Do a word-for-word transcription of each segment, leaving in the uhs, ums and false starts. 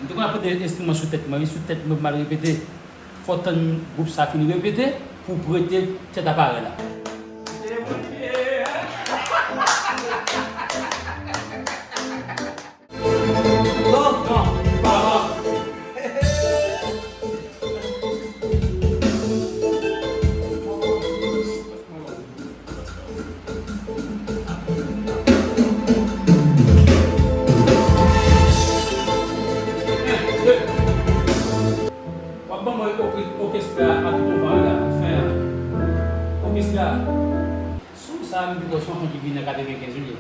M te konn ap prete enstriman sou tèt mwen, wi, sou tèt mwen pou m al repete. Fò w tann gwoup sa fin repete pou w prete tèt aparèy la. Non, non, pa bon. W ap ban mwen okestra a tout yon van la, fen an. Okestra a. Sou sa, m pi pwòch yon ki vin nan katrevenkenz, wi.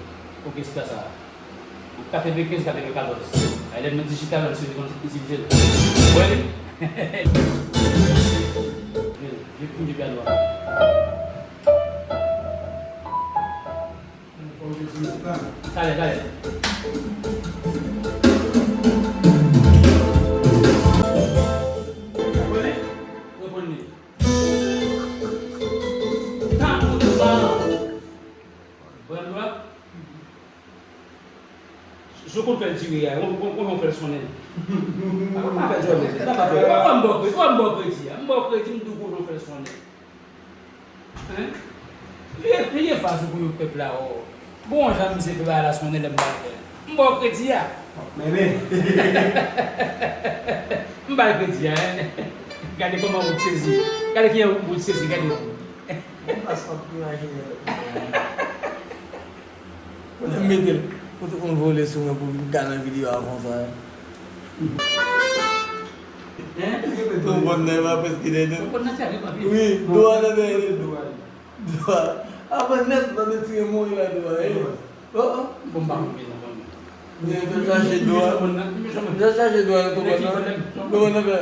Okestra sa. Katrevenkenz, katrevenkatòz. Ay, lè m nan dijital, m sezi konn itilize l. Wè li? Jwe, jwe, jwe pyano a. Talè, talè. Reprann li. Reprann li. Tankou touban. Pran dwa. Si w konn fè l tire a, ou, ou, ou konn fè l sonnen. A, pa fè djòlè, pa fè djòlè. Ou wè m ba w kredi, ou wè m ba w kredi a. M ba w kredi, m di w konn fè l sonnen. Hein? Veye, veye fas ou pou yo pèp la, o. Bon, jan misye fè bagay la sonnen lè m ba l fè l. M ba w kredi a. Men, men. M ba l kredi a, hein. Gade kòman ou sezi. Gade kijan ou sezi, gade. Mwen pa sot pou imajine lòt moun. Kounye a m mete l pou tout moun vole sou mwen pou vin ka nan videyo a konsa. Hein? Ton bòn nan pa prèske dèyè nou. Ton bòn nan tèlman pli. Wi, do a nan dèyè nou. Do a. Avan nèt, nan de tire mori la do a, eh. Oh, oh. Bon, m pa konn nan bòn nan. Jan chache do a. Jan chache do a, ton bòn nan. Ton bòn nan fè.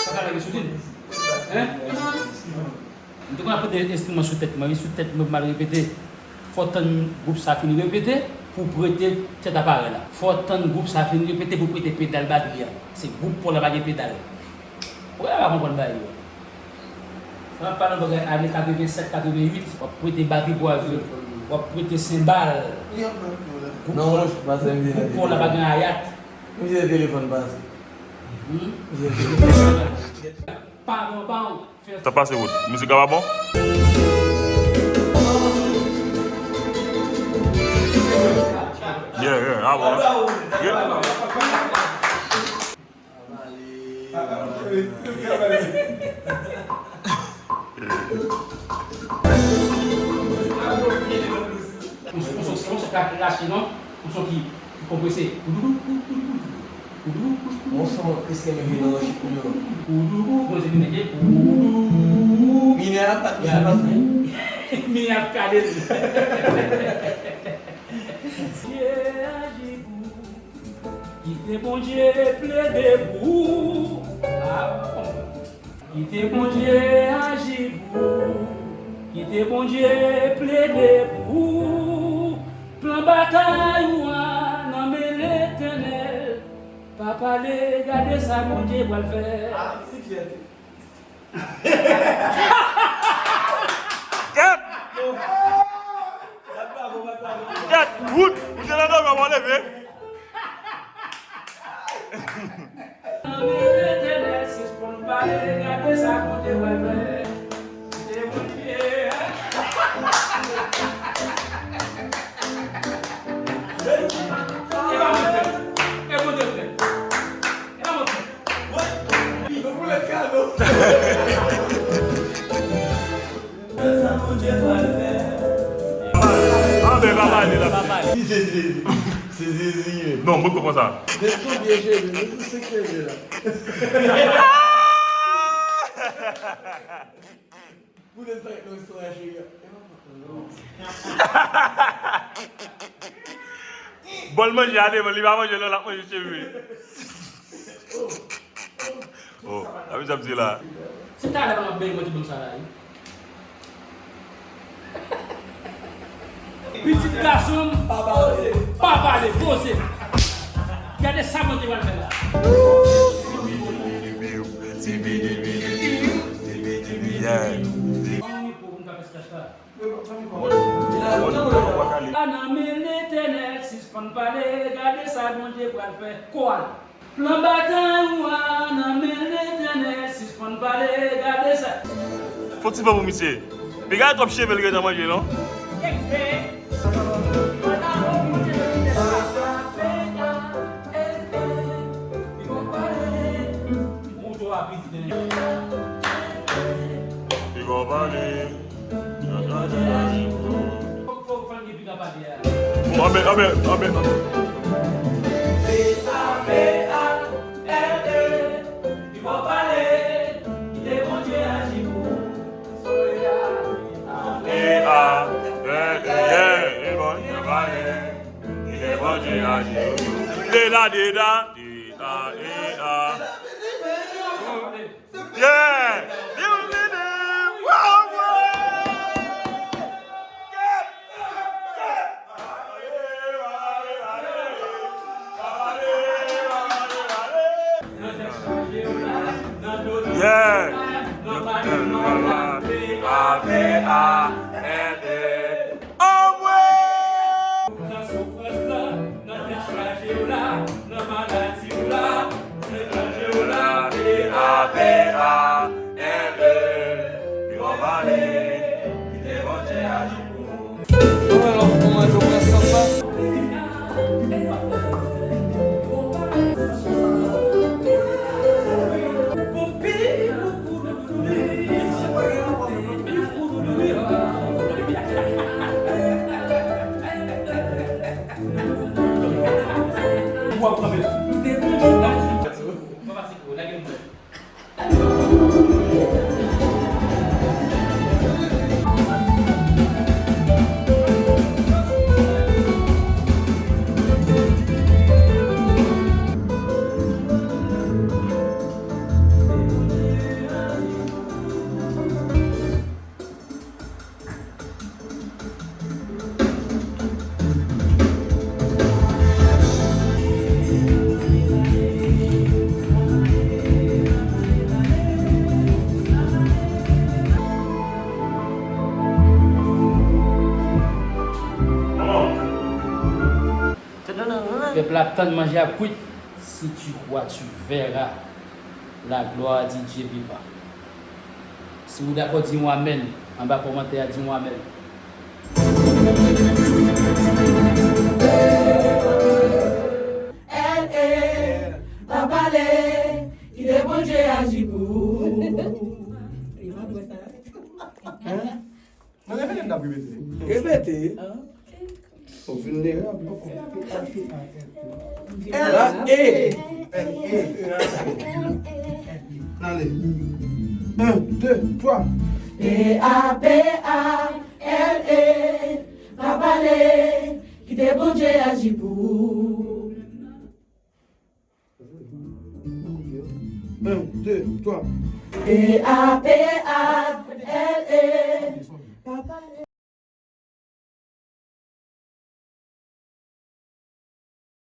Sa ka lage sou din. Hein? M te konn ap prete enstriman sou tèt mwen, wi, sou tèt mwen pou m al repete. Fò w tann gwoup sa fin repete pou w prete tèt aparèy la. Fò w tann gwoup sa fin repete pou w prete pedal batri a. Se gwoup pa w la pa gen pedal. Poukisa w pa konprann bagay yo? Sa m ap pale yon bagay ane katrevennsèt, katrevennuit, w ap prete batri pou w al jwe. W ap prete senbal. Gwoup pa w la pa gen ayat. Misye telefòn pase. Hmm? Misye telefòn pase. Pardon, pardon. Sa pase wout. Mizik la pa bon? Yeah, yeah, ah bon. Yeah. Yon son, yon son, yon son ki krache, non? Yon son ki, ki konprese. Yon son Christian Miguel Roche, yo. Minè a pa t, sa pa t. Minè ap kale. Kite Bondye plede pou ou. Ah, bon. Kite Bondye aji pou ou. Kite Bondye plede pou ou. Plan batay ou an nan men Letènèl. Pa pale, gade sa Bondye pral fè. Ah, mizik fèt. Kèt! Kèt! Wout! Ou te nan dòmi, w ap leve. Nan men Letènèl, sispann pale, gade sa Bondye pral fè. Se Bondye. E pa mwen frè. E Bondye frè. E pa mwen frè. Wè. Yon boulèt kado. Anben, pa pale la. Pa pale. Li se Jezi. Se Jezi, ye. Non, mwen konprann sa. Depi sou pye cheve, depi sou senk cheve la. Pou de sa, nou sou la cheve. Bòl manje a devan, li pa manje lò, l ap manje cheve. Oh, sa misye ap di la. Se talè m ap benyen mwen ti bonm sa la, wi. Pitit gason m, pa pale, poze. Gade sa Bondye pral fè la. Yeah. Nan men Letènèl, Sispann pale, gade sa Bondye pral fè. Koral. Plan batay ou a nan men Letènèl, sispann pale, gade sa. Fò ti van pou misye. Piga twòp cheve l gentan manje, non? Kèk fè. Fò la ou manje nan vitès la. Ou twò rapid. Piga w pale. Fò, fò, fò n gen piga pale a. Bon, anben, anben, anben, anben. P A P A L E, li pran pale, kite Bondye aji pou ou. Solèy la, P A L E, yeah, li pran pale, kite Bondye aji pou ou. Deda, deda, deda, deda. Yeah! Bienvenue! Wow, wow! Yeah! Anmwe! Nan soufrans la, nan tèt chaje w la, nan maladi w la, nan danje w la, P A P A L E, li pran pale, kite Bondye aji pou ou. Mwen, lè w manje, w pran sant la. Pèp la ap tann manje ap kwit. Si tu crois, tu verras. La gloire du Dieu vivant. Si w dakò, di yon amèn. Anba kòmantè a, di yon amèn. L A, pa pale, kite Bondye aji pou ou. Hein? Mwen repete, m t ap repete. Repete. Ou vilnerab. L A, E. L A, E. Ale. Un, deux, trois. P A P A L E, pa pale, kite Bondye aji pou ou. Un, deux, trois. P A P A